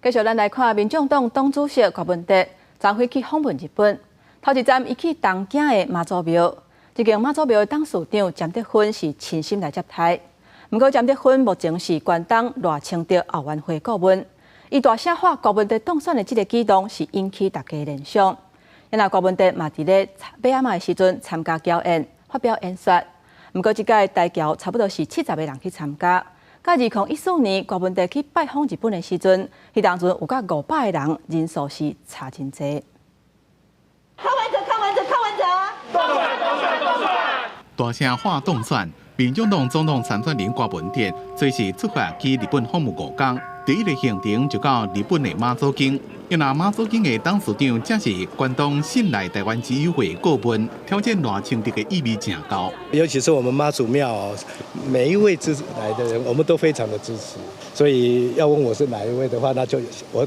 繼續咱來看民眾黨黨主席郭文哲，昨昏去訪問日本，頭一站伊去東京的媽祖廟，這間媽祖廟的董事長詹德芬是親身來接待。毋過詹德芬目前是關東賴清德後援會顧問，伊大聲喊郭文哲當選的這個舉動是引起大家聯想。因為郭文哲嘛佇咧尾仔的時陣參加僑宴發表演說，毋過這屆台僑差不多是70個人去參加。佮2014年郭文哲去拜訪日本的時陣，彼當陣有佮500個人，人數是差真濟。柯文哲，柯文哲，柯文哲，當選，當選，當選！大聲喊當選，民眾黨總統參選人郭文哲，隨時出發去日本訪問5工，第一个行程就到日本的媽祖宮。因為媽祖宮的董事長正是關東信賴臺灣之友會顧問，挑戰賴清德的意味誠高。尤其是我們媽祖廟，每一位支持來的人，我們都非常的支持。所以要問我是哪一位的話，那就我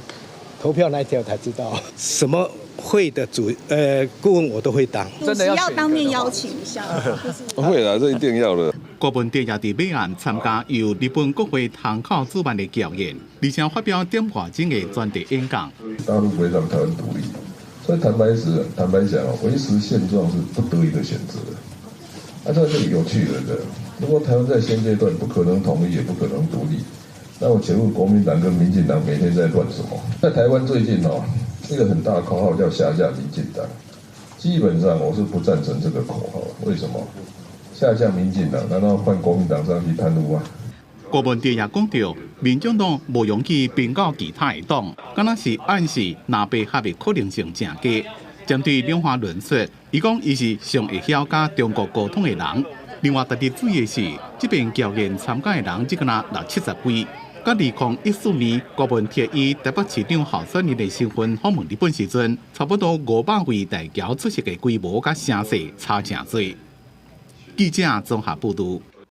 投票那一天我才知道。什麼會的顧問我都會當。真的要當面邀請一下。會啦，這一定要的。郭文哲也佇尾暗參加由日本國會堂口主辦的僑宴，而且發表點外鐘的專題演講。大陸不會讓台灣獨立，所以坦白講，維持現狀是不得已的選擇。啊，這就有趣了的。如果台灣在現階段不可能統一，也不可能獨立，那我請問國民黨跟民進黨每天在亂什麼？在台灣最近哦，一個很大的口號叫下架民進黨，基本上我是不贊成這個口號。為什麼？下架民進黨，難道換國民黨上去貪污嗎？郭文哲也講著，民眾黨無容許併到其他的黨，敢若是暗示藍白合的可能性誠低。針對兩岸論述，伊講伊是上會曉佮中國溝通的人。另外，值得注意的是，這遍僑宴參加的人只敢若六七十位。佮2014年郭文哲以台北市長候選人的身份訪問日本時陣，差不多500位台僑出席的規模佮聲勢差誠濟。記者綜合報導。